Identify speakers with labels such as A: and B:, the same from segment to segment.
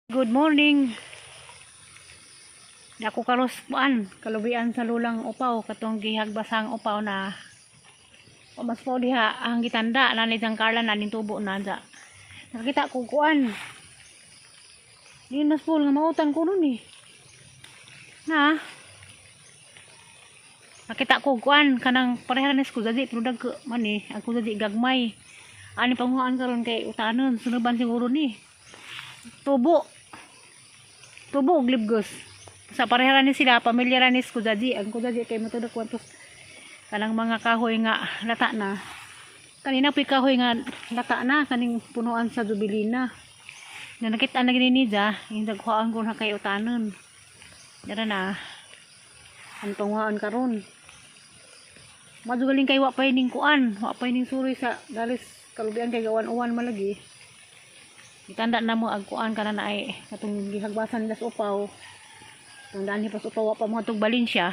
A: Good morning. Dako karos kuan, kalubian sa lulang upaw katong gihagbasang upaw na. O mas po diha ang gitanda na ni Carla na ning tubo na dya. Nakakita ko kuan. Di mas po nga mautan ko nun eh. Na. Nakita ko kuan kanang pareha ni ko dadi pero dagko man eh. Ako dadi gagmay. Ani panguhaan karon kay utanon sunuban siguro ni. Tubo. Tubo og libgos. Sa pareha ni sila, pamilya ra ni Kujaji. Ang Kujaji kay matudok kwantos kanang mga kahoy nga lata na. Kanina po'y kahoy nga lata na kaning punuan sa Jubilina. Na nakita na gini niya, yung daghuan ko na kay utanon. Dara na. Ang panguhaan karon. Madugaling kay wa pa ning kuan, wa pa ning suroy sa dalis kalubian kay gawan-uwan malagi. Itanda na mo ag kuan kana na ay katong gihagbasan nila sa upaw. Tong daan ni pas upaw wa pa mo atong Valencia.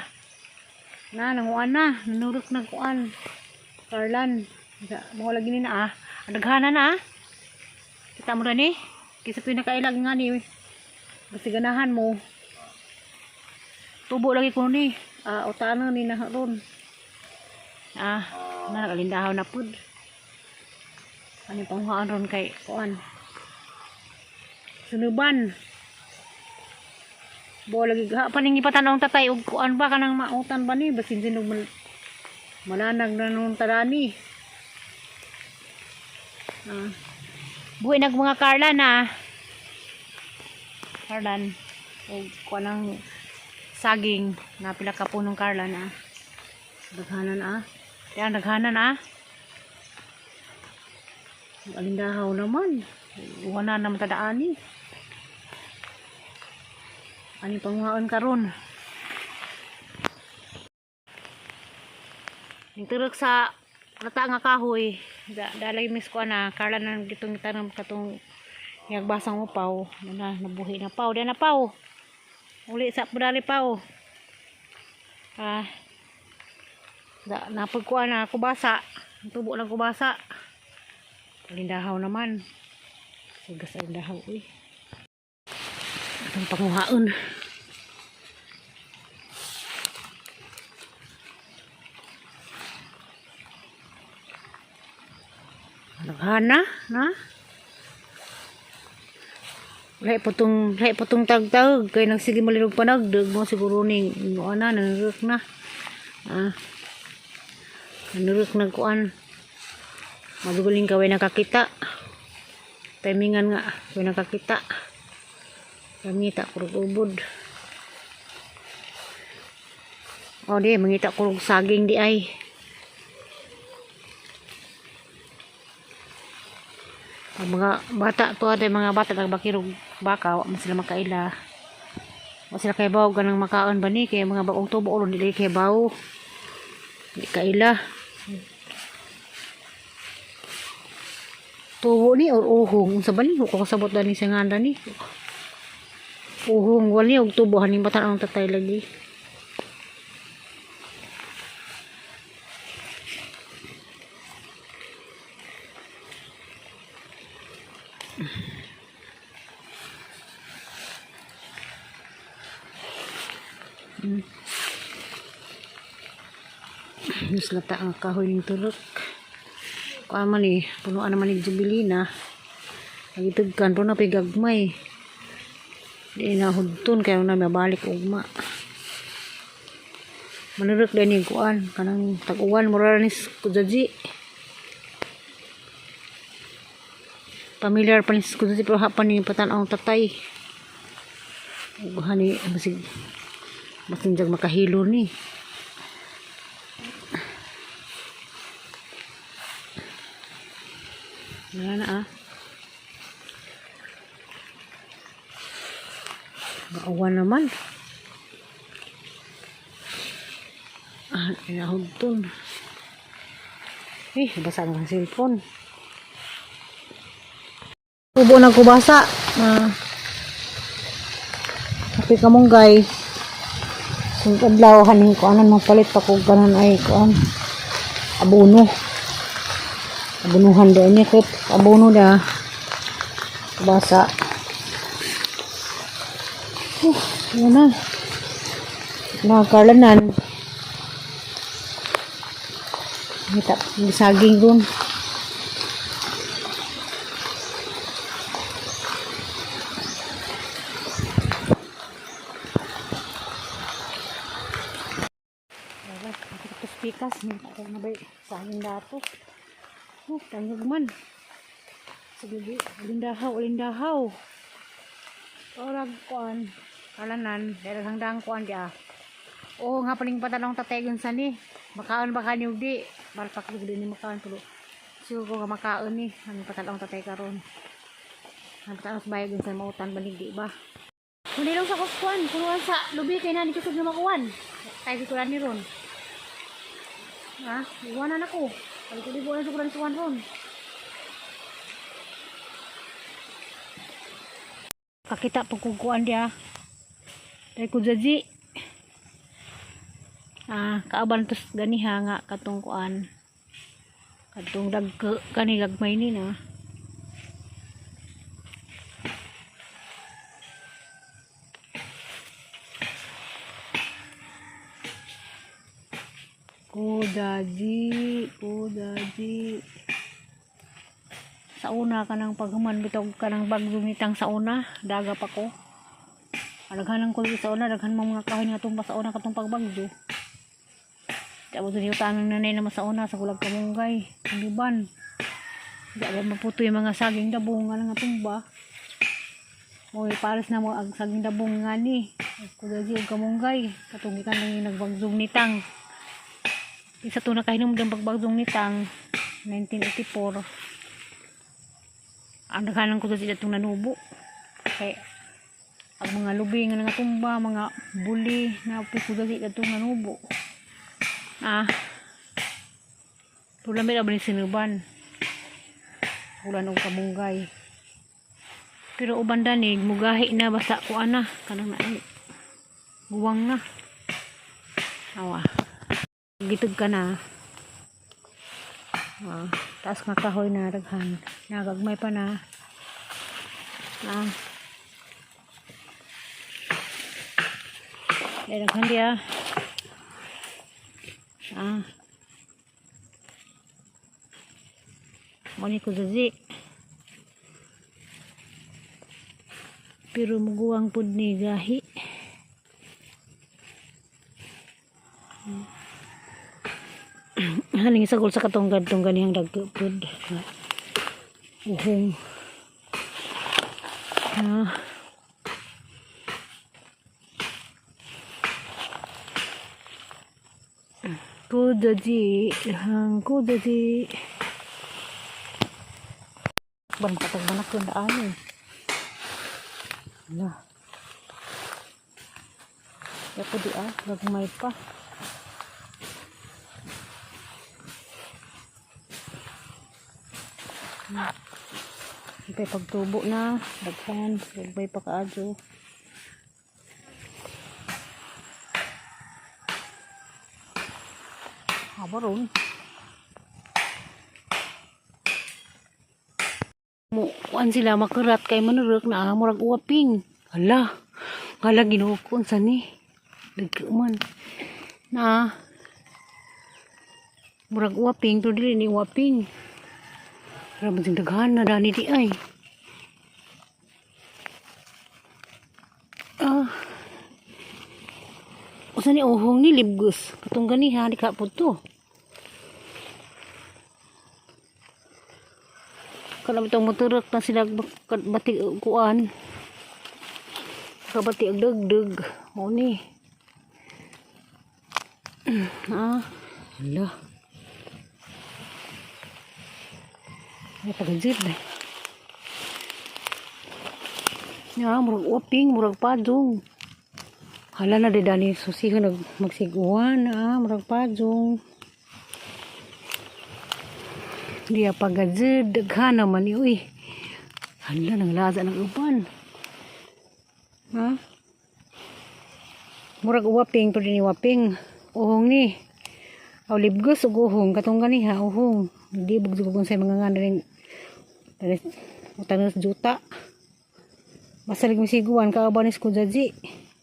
A: Na nanguan na, nanurok na kuan. Carlan. Sa mo lagi ni na ah. Ang daghana na ah. Kita mo ra ni. Kaysa pinakailag nga ni. Basta ganahan mo. Tubo lagi ko ni. Ah, utano ni na ron. Ah, na nakalindahaw na pud. Ano panghuan ron kay kuan. Sunuban. Bo lagi ha paning ipatanong tatay og kuan ba kanang mautan ba ni basin sinog mal malanag na nung tarani. Ah. Buhi nag mga Carla na. Carlan og kuan ang saging na pila ka punong Carla na. Daghanan ah. Yan daghanan ah. Alindahaw naman. Wala naman tadaani. Ani panguhaon karon. Ningturok sa lata nga kahoy. Da, dalay mis ko na Carla na gitong tanong katong yagbasang upaw na nabuhi na paw. Di na paw. Uli sa pudali paw. Ah. Da, napagkuan na kubasa. Tubo ng kubasa. Alindahaw naman. Sugas alindahaw uy. Atong panguhaon. Naghana na. Lahi po tong tagtag kay nagsige malirog panagdag mo siguro ning ana nanurok na. Ah. Nanurok na kuan. Madugaling ka way nakakita. Timingan nga way nakakita. Mangita kurog ubod. O di mangita kurog saging di ay. Ang mga bata to ay mga bata nagbakirog baka wa man sila makaila. Wa sila kay baw ganang makaon ba ni kay mga bagong tubo ulo dili kay baw. Di kaila. Tubo ni or uhong unsa ba ni ko kasabot dani sa nganda ni. Uhong wali og tubo haning batan ang tatay lagi. Mas lata ang kahoy ng turok. Kuan man eh, punuan naman ni Jubilina. Nagitugkan po na pigagmay. Di na hudton kaya na mabalik ugma. Manurok din yung kuan kanang tag-uwan mura ni kujaji. Familiar pa ni kujaji pero hapan ni patan-ang tatay. Ug hani basig masinjag makahilo ni. Wala na ah. Gaawa naman. Ah, inahugton. Eh, basa na ang cellphone. Tubo na kubasa. Ah. Kape kamunggay. Kung adlaw haning ko anan mapalit pa ko ganan ay kuan. Abono. Abonuhan daw niya kit abono da. Kubasa. Yun na. Nakakalanan. Kita, saging ron. Tapos pikas, ako na ba saging dato. Oh, tanyag man. Sige, alindahaw, alindahaw. Orag kuan, kalanan, dahil hanggang kuan di ah. Oo nga paling patanong tategon sa ni. Makaon ba kanyo di? Balpak ko di ni makaon pero siguro ko nga makaon ni. Ang patanong tatay karon. Ang patanong sa bayag sa mautan banig di ba? Kunilong sa kuskuan, kunuan sa lubi kay nani kusog na makuan. Tayo ko ni ron. Ha? Iwanan ako. Palikuli-buwan sa kulan suwan ron. Kakita pagkukuan dia. Dahil ko jaji. Ah, kaaban tos ganiha nga katong kuan. Katong dagko kani gagmay ni na. Kudaji, kudaji. Sa una kanang paghuman bitaw kanang bagdumitang sa una, daga pa ko. Alaghanan ko sa una, daghan mga kahoy nga tumba sa una katong pagbagyo. Di abot niyo tanang nanay naman sa una sa kulag kamunggay, kanduban. Di abot maputo yung mga saging dabong nga nga tumba. Oy, pares na mo ang saging dabong nga ni. Kudaji og kamunggay, katong gikan lang yung nagbagyong nitang. Isa to na kahinom ng pagbagyong nitang 1984. Ang daghanan ko sa itong nanubo. Kay ang mga lubi nga nga tumba, mga buli na puso itong nanubo. Ah. Pula may laban sinuban. Ulan og kamunggay. Pero uban danig mugahi na basta ko ana kanang na guwang na. Awa. Gitug ka na. Ah, taas nga kahoy na daghan. Nagagmay pa na. Ah. Dahil daghan diya. Ah. Mo ni ko zazi. Pero muguwang pud ni gahi. Haning sagol sa katong gadtong ganihang dagko pud. Uhong. Ah. Kudaji, hang kudaji. Ban katag banak kun daan eh. Ala. Ya ko di ah, gagmay pa. May pagtubo na, daghan, gagmay pa kaadyo. Aba ron. Mo kuan sila makurat kay manurok na murag uwaping. Hala. Hala Ginoo ko unsa ni? Nagkuman. Na murag uwaping to dili ni uwaping. Grabe sing daghan na dani di ay. Ah. Usa ni uhong ni libgus. Katong ganiha di ka pud to. Kanang itong motorok na sila bati kuan. Kabati og dugdug. Mao ni. Ah, hala. Ay pagajid. Ya, murag uping, murag padong. Hala na di dani susihan nag magsiguan, ah, murag padong. Diya pagajid, daghan naman ni uy. Hala nang laza ng uban. Ha? Murag uwaping pero ni waping. Uhong ni. Aw libgos ug uhong katong ganiha uhong. Di bugso kung sa mga nga rin. Tanis utanos juta. Basta lig misiguan kaaban ni skujaji.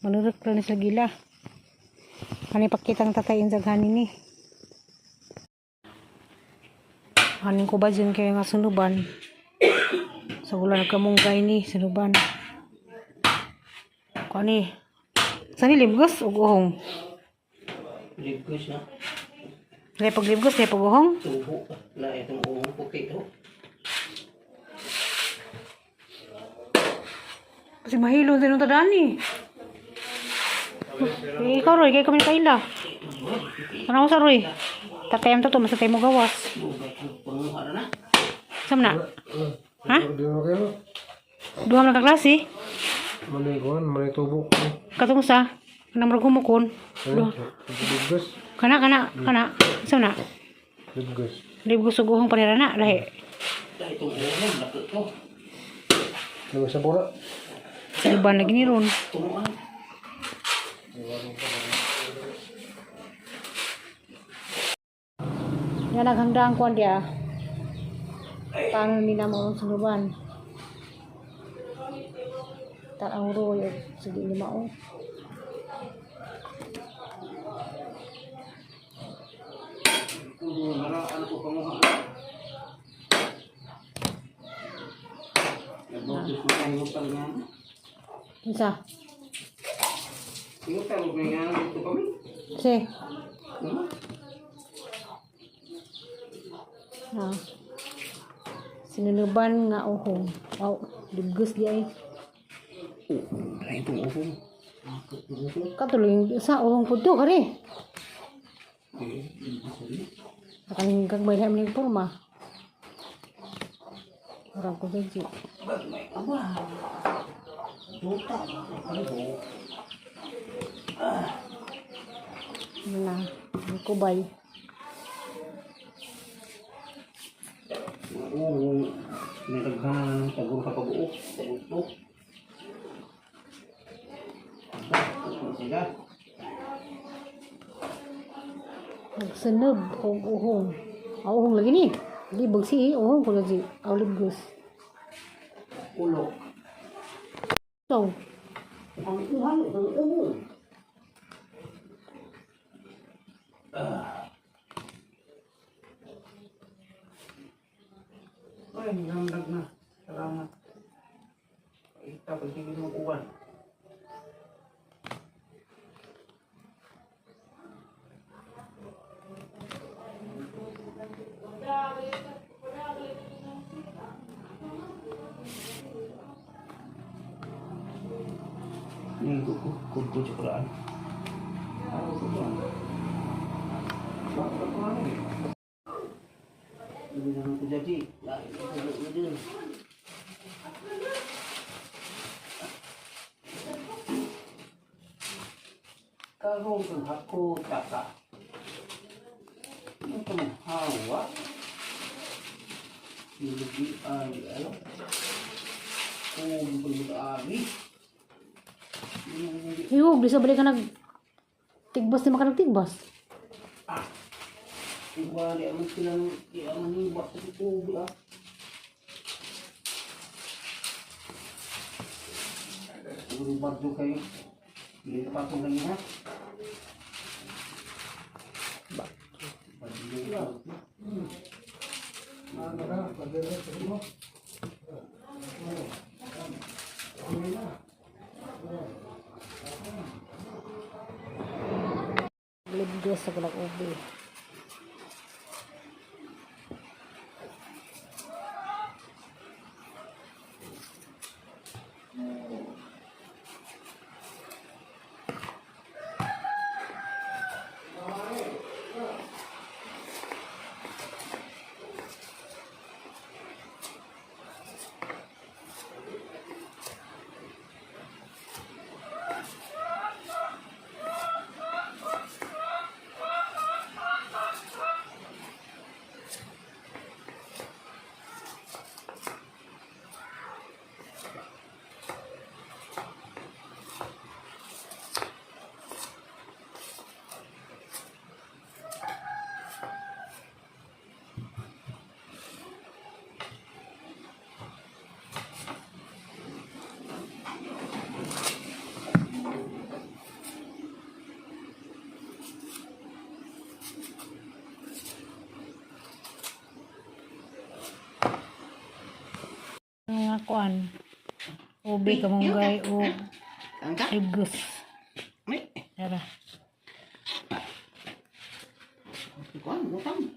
A: Manurok lang ni sa gila. Kani pakitang tatay insag hanin ni. Hanin ko ba dyan kaya nga sunuban. Sa gula nagkamunggay ni sunuban. Kani. Sani libgos ug uhong.
B: Ligos na.
A: Kaya pag libgos, kaya pag uhong.
B: Tubo. Na itong uong puti to.
A: Kasi mahilo din ang tadani. Eh, ikaw Roy, kaya kami kaila. Ano sa Roy? Tatayam to to, masatay mo gawas.
B: Bugay ang panguha na na.
A: Sam na? Ha?
C: Di ba kayo?
A: Duha man ka klase?
C: Manay kuhan, manay tubo.
A: Katong sa kanang murag humukon.
C: Duha. Libgas.
A: Kana kana kana. Sam na?
C: Libgas.
A: Libgos ug uhong panira na lahi.
B: Na itong uong laki to.
C: Libgas sa pura.
A: Sinuban lagi ni ron.
B: Tumuan.
A: Nga naghangda ang kuan diya. Paano ni na mo ang sunuban? Taraw Roy og sige ni mao.
B: Ulo na ano ko panguha. Nagbotos mo tayo pag nga.
A: Unsa?
B: Tingnan tayo nga dito kami.
A: Si.
B: Ano?
A: Ah. Sinunuban nga uhong. Aw, libgos di ay.
B: Oo, na itong uong. Itong uong.
A: Katuloy sa uhong pud to kare.
B: Eh, sorry.
A: Sa kaning gagmay lang ning porma. Murag ko medyo.
B: Bagmay ka ba? Duta. Ano ba?
A: Na, ang kubay.
B: Oo, may daghan ng tagong kapag-uok, tagong Sila.
A: Nagsunod og uhong. Aw, uhong lagi ni. Libog si uhong ko lagi. Aw libgos.
B: Ulo.
A: So,
B: Ang uhan, ang ulo. Ay, nandag na. Salamat. Ita, pagsigil mo uwan. Ini kuku kuku coklat. Ini jangan terjadi. Lah, ini ini. Karon kang ako tata. Ito mo hawa. Hindi ay ano. Kung pag-abi.
A: Iyo, bisa balik ka nag tigbas ni maka nagtigbas.
B: Iba, di aman silang, di aman yung basta sa tubig ah. Siguro bagyo kayo. Hindi pa itong ganyan ha. Bagyo.
A: Libgos sa kulag ubi. kuan. Ube, kamunggay, o
B: Ang ka?
A: libgus.
B: Ay,
A: Tara.
B: kuan, utang.